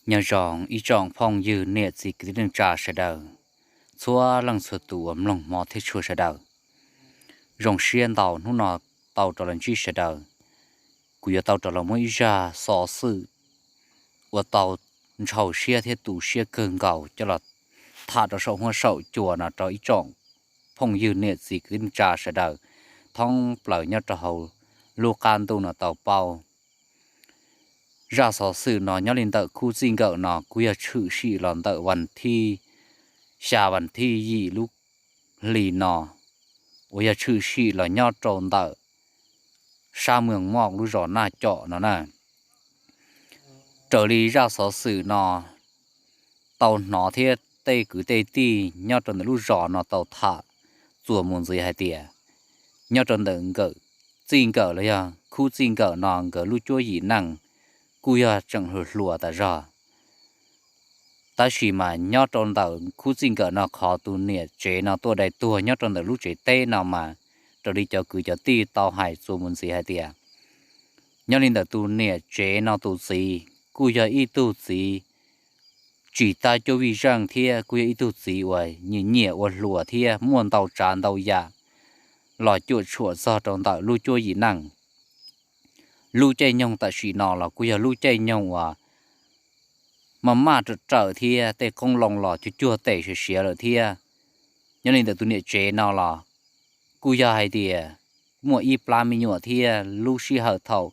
Nyob zoo ib tsoom phooj ywg niam txiv kwv tij neej tsa sawv daws, txhua leej txhua tus uas mloog hmo thiab tshua sawv daws. Zoo siab ntau hnub no tau rov los ntsib sawv daws. Kuv yuav tau rov los muab ib zaj xov xwm uas tau ntshau siab thiab tu siab kawg nkaus coj los tham rau saum huab saum cua no rau ib tsoom phooj ywg niam txiv kwv tij neej tsa sawv daws thoob plaws nyob rau hauv lub qab ntuj no tau paub. Zaj xov xwm no nyob li ntawm khub txij nkawm no kuj yog tshwm sim los ntawm vas thib, xya vas thib yim lub hli no, uas yog tshwm sim los nyob rau ntawm sab Mws Moj lub zos Naj Coj no na. Raws li zaj xov xwm no tau hnov thiab tej kwv tej tij nyob rau ntawm lub zos no tau tham txuas mus ntxiv hais tias, nyob rau ntawm nkawm txij nkawm los yog khub txij nkawm no nkawd lub cuab yim neej kuj yog tseem hluas hluas tas zog. Tab sis mas nyob rau ntawm khub txij nkawm no qhov tus niam tsev no tuaj dai tuag nyob rau ntawm lub tsev teb no mas, raws li cov kwv cov tij tau hais txuas mus ntxiv hais tias, nyob li ntawm tus niam tsev no tus txiv kuj yog ib tug txiv tsis tab cuab vij zeej thiab kuj yog ib tug txiv uas nyiam nyiam ua hluas thiab muaj ntau tsav ntau yam los cuam tshuam txog rau ntawm lub cuab yim neej. Lub caij nyoog tam sim no los kuj yog lub caij nyoog uas maj maj raws raws thiab tej qoob loo los cuag cuag tes siav siav lawm thiab. Nyob li ntawm tus niam tsev no los kuj yog hais tias muaj ib plab me nyuam thiab lub sij hawm thaum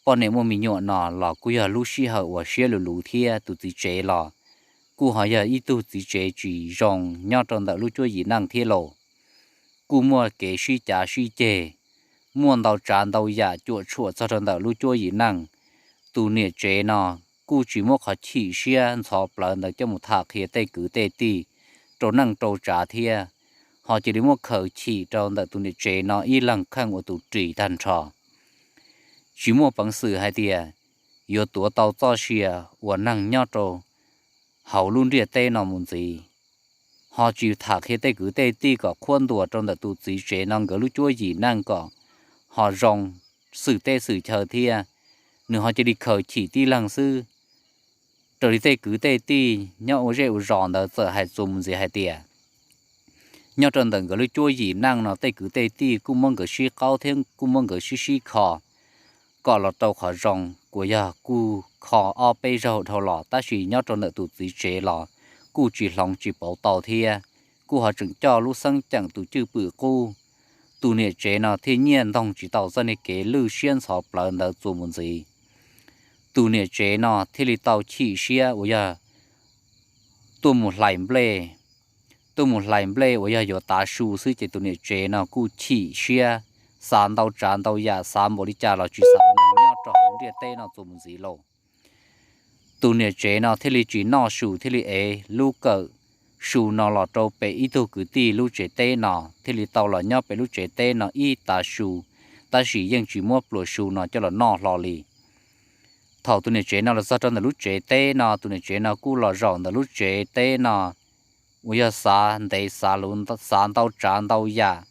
poj niam muaj me nyuam no los kuj yog lub sij hawm uas siab luv luv thiab tus txiv tsev los kuj ho yog ib tug txiv tsev tsis zoo nyob rau ntawm lub cuab yim neej thiab los kuj muaj kev sib cav sib ceg, muaj ntau tsav ntau yam cuam tshuam txog rau ntawm lub cuab yim neej. Tus niam tsev no kuj tsis muab qhov chim siab ntxhov plawv ntawd coj mus tham qhia tej kwv tej tij rau neej rau tsav thiab, ho cia li muab khaws chim rau ntawm tus niam tsev no ib leeg kheej ua tus ris tag nrho. Tsis muaj peev xwm hais tias yuav tuav tau txoj sia ua neeg nyob rau hauv lub ntiaj teb no mus ntxiv, ho tsis tham qhia tej kwv tej tij kom qhuab ntuas rau ntawm tus txiv tsev no nkawd lub cuab yim neej kom ho zoo xwm teb xwm chaw thiab, nws ho cia li khaws chim tib leeg xwb. Raws li tej kwv tej tij nyob ua zej ua zos ntawd txawm hais txuas mus ntxiv hais tias, nyob rau ntawm nkawd lub cuab yim neej no tej kwv tej tij kuj muab nkawd sib qaub thiab kuj muab nkawd sib sib kho kom los rau qhov zoo, kuj yog kuj kho ob peb zaug dhau los tab sis nyob rau ntawm tus txiv tsev los kuj tsis hloov tsis pauv tau thiab, kuj ho tseem coj lub xeeb ceem tus cwj pwm qub. Tus niam tsev no thiaj nyiaj ntoog tsis tau txoj niag kev lwj siab ntxhov plawv ntawd txuas mus ntxiv. Tus niam tsev no thiaj li tau chim siab uas yog tuaj mus hlais nplej, tuaj mus hlais nplej uas yog yuav tav su xwb ces tus niam tsev no kuj chim siab, xav ntau tsav ntau yam, xav npaum li cas los tsis xav ua neeg nyob rau hauv ntiaj teb no txuas mus ntxiv lauj. Tus niam tsev no thiaj li tsis noj su thiaj li ev lub kawm su no los rau pem ib tug kwv tij lub tsev teb no thiaj li tau los nyob pem lub tsev teb no ib tav su, tab sis yeej tsis muab pluas su no coj los noj hlo li. Thaum tus niam tsev no los txog rau ntawm lub tsev teb no tus niam tsev no kuj los zaum ntawm lub tsev teb no uas yog xav ntev xav luv xav ntau tsav ntau yam.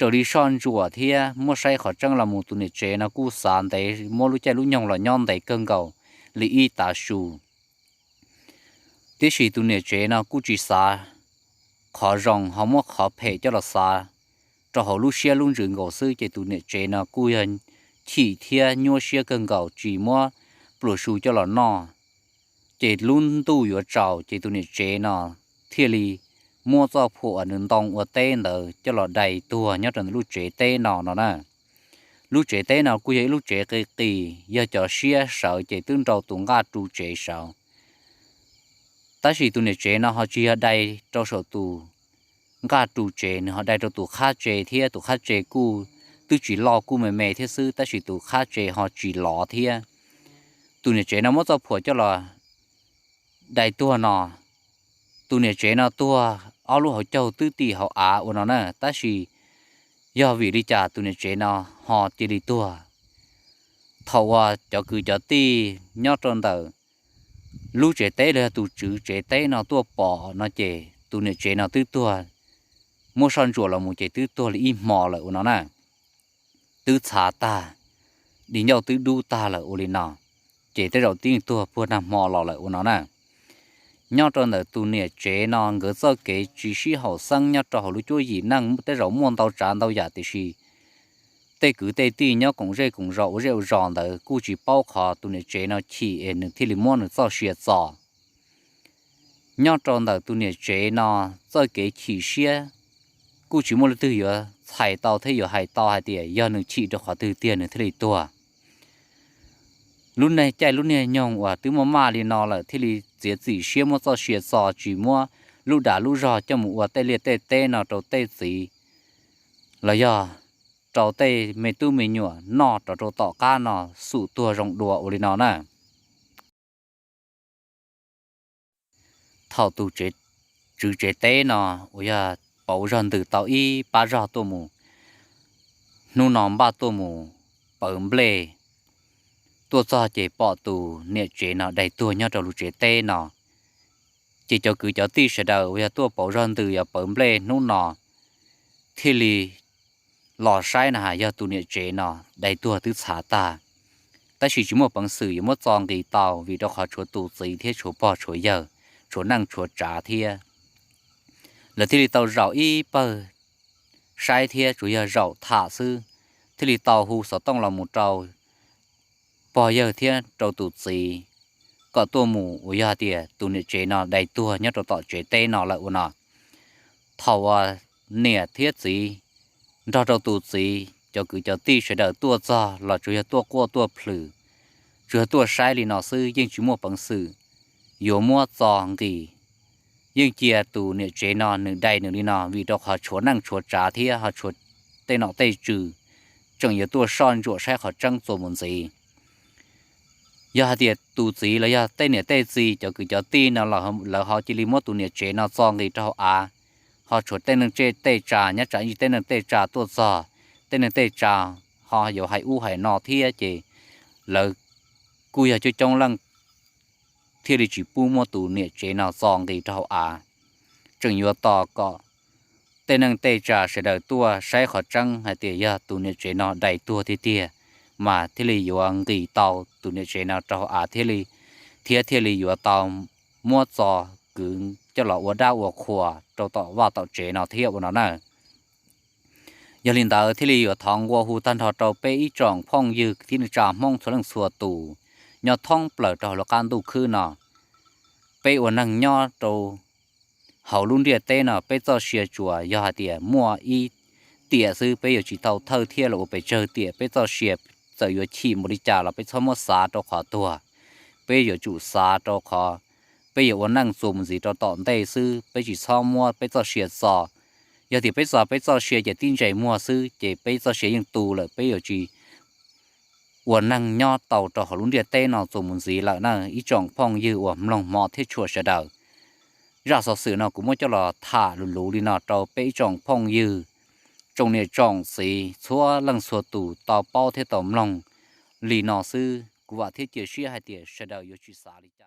Raws li soj ntsuam thiab muab saib qhov tseeb los mus tus niam tsev no kuj xav ntev muab lub caij lub nyoog los nyob ntev kawg nkaus li ib tav su. Tiam sis tus niam tsev no kuj tsis xav qhov zoo ho muab qhov phem coj los xav rau hauv lub siab lub ntsws nkaus xwb ces tus niam tsev no kuj yog chim thiab nyuaj siab kawg nkaus tsis muab pluas su coj los noj. Ces lub ntuj yuav tsaus ces tus niam tsev no thiaj li muab txoj phuam uas nws ntoo ua teb ntawd coj los dai tuag nyob rau ntawm lub tsev teb no no na. Lub tsev teb no kuj yog ib lub tsev qis qis, yog cov siab sawv ces twb nrau tus nqaj ru tsev sawv. Tab sis tus niam tsev no ho tsis yog dai rau saum tus nqaj ru tsev, nws ho dai rau tus qhab tsev thiab tus qhab tsev kuj twb tsis loj kuj me me thiab xwb tab sis tus qhab tsev ho tsis lov thiab. Tus niam tsev no muab txoj phuam coj los dai tuag no, tus niam tsev no tuag ob lub hauv caug twb tim hauv av ua no na, tab sis yog vim li cas tus niam tsev no ho cia li tuag? Thaum uas cov kwv cov tij nyob rau ntawm lub tsev teb los yog tus tswv tsev teb no tuaj pom no ces tus niam tsev no twb tuag, muab soj ntsuam los mus ces twb tuag li ib hmo lawm ua no na. Twb txhav tag, di ncauj twb dub tag lawm ua li no. ces tej zaum twb tuag puag nag hmo los lawm ua no na. Nyob rau ntawm tus niam tsev no nkawd txoj kev tsis sib haum xeeb nyob rau hauv lub cuab yim neej tej zaum muaj ntau tsav ntau yam tiam sis tej kwv tej tij nyob koom zej koom zos ua zej ua zos ntawd kuj tsis paub qhov tus niam tsev no chim es nws thiaj li muab nws txoj sia txo. Nyob rau ntawm tus niam tsev no txoj kev chim siab kuj tsis muaj leej twg yuav txhais tau thiab yuav hais tau hais tias yog nws chim rau qhov twg tiag nws thiaj li tuag. Lub niag caij lub niag nyoog uas twb muaj maj li no lawm thiaj li txiav txim siab muab txoj sia txo tsis muab lub dag lub zog coj mus ua tej liaj tej teb no rau tej txiv los yog rau tej me tub me nyuam noj rov rau tom qab no xum tuag zoo dua ua li no na. Thaum tus tswv tsev teb no uas yog pauv zog ntws tau ib pab zog tuaj mus, hnub no npaj tuaj mus pawv nplej, tuaj txog ces pom tus niam tsev no dai tuag nyob rau lub tsev teb no. Ces cov kwv cov tij sawv daws uas yog tuaj pauv zog ntws yog pawv nplej hnub no thiaj li los saib na has yog tus niam tsev no dai tuag twb txhav tag, tab sis tsis muaj peev xwm yuav muab txo nqis tau vim rau qhov tshuav tus txiv thiab tshuav pog tshuav yawg, tshuav neej tshuav tsav thiab. Lawv thiaj li tau zaum ib pawg saib thiab tsuas yog zaum tham xwb, thiaj li tau hu xov tooj los mus rau pog yawg thiab rau tus txiv kom tuaj mus uas yog hais tias tus niam tsev no dai tuag nyob rau tom tsev teb no lawm ua no. Thaum uas niam thiab txiv nrog rau tus txiv cov kwv cov tij sawv daws tuaj txog los tsuas yog tuaj quaj tuaj plhws, tsuas yog tuaj saib li no xwb yeej tsis muaj peev xwm yuav muab txo nqis. Yeej cia tus niam tsev no nws dai nws li no vim rau qhov tshuav neej tshuav tsav thiab ho tshuav tej nom tej tswv tseem yuav tuaj soj ntsuam saib qhov tseeb txuas mus ntxiv. Yog hais tias tus txiv los yog tej niam tej txiv cov kwv cov tij no lawv ho cia li muab tus niam tsev no txo nqis rau hauv av, ho tshuav tej neeg tej tsav nyob tsam ib ntsis tej neeg tej tsav tuaj txog, tej neeg tej tsav ho yuav hais ub hais no thiab ces lawv kuj yog coob coob leej thiaj li tsis pub muab tus niam tsev no txo nqis rau hauv av. Tseem yuav tos kom tej neeg tej tsav sawv daws tuaj saib qhov tseeb hais tias yog tus niam tsev no dai tuag tiag tiag mas thiaj li yuav nqis tau tus niam tsev no rau hauv av thiab li, thiab thiaj li yuav tau muab txo kwv coj los ua dab ua qhua rau tom vaj tom tsev no thiab ua no na. Yog li ntawd thiaj li yuav thov nqua hu tag nrho rau peb ib tsoom phooj ywg kwv tij neej tsa Hmoob txhua leej txhua tus nyob thoob plaws rau hauv lub qab ntuj khwb no. Peb ua neeg nyob rau hauv lub ntiaj teb no peb txoj sia tsuas yog hais tias muaj ib tiam xwb, peb yuav tsis tau thawj thiab los ua pes tsawg tiam. Peb txoj sia txawm yuav chim npaum li cas los peb txhob muab xav rau qhov tuag, peb yuav tsum xav rau qhov peb yuav ua neej txuas mus ntxiv rau tom ntej xwb, peb tsis txhob muab peb txoj sia txo. Yog tias peb txo peb txoj sia ces tib ntsais muag xwb ces peb txoj sia yeej tu lawm, peb yuav tsis ua neeg nyob tau rau hauv lub ntiaj teb no txuas mus ntxiv lawm na ib tsoom phooj ywg uas mloog hmov thiab tshua sawv daws. Zaj xov xwm no kuv muab coj los tham luv luv li no rau peb ib tsoom phooj ywg, tsoom niam tsoom txiv txhua leej txhua tus tau paub thiab tau mloog li no xwb. Kuv vam thiab cia siab hais tias sawv daws yuav tsis xav li cas.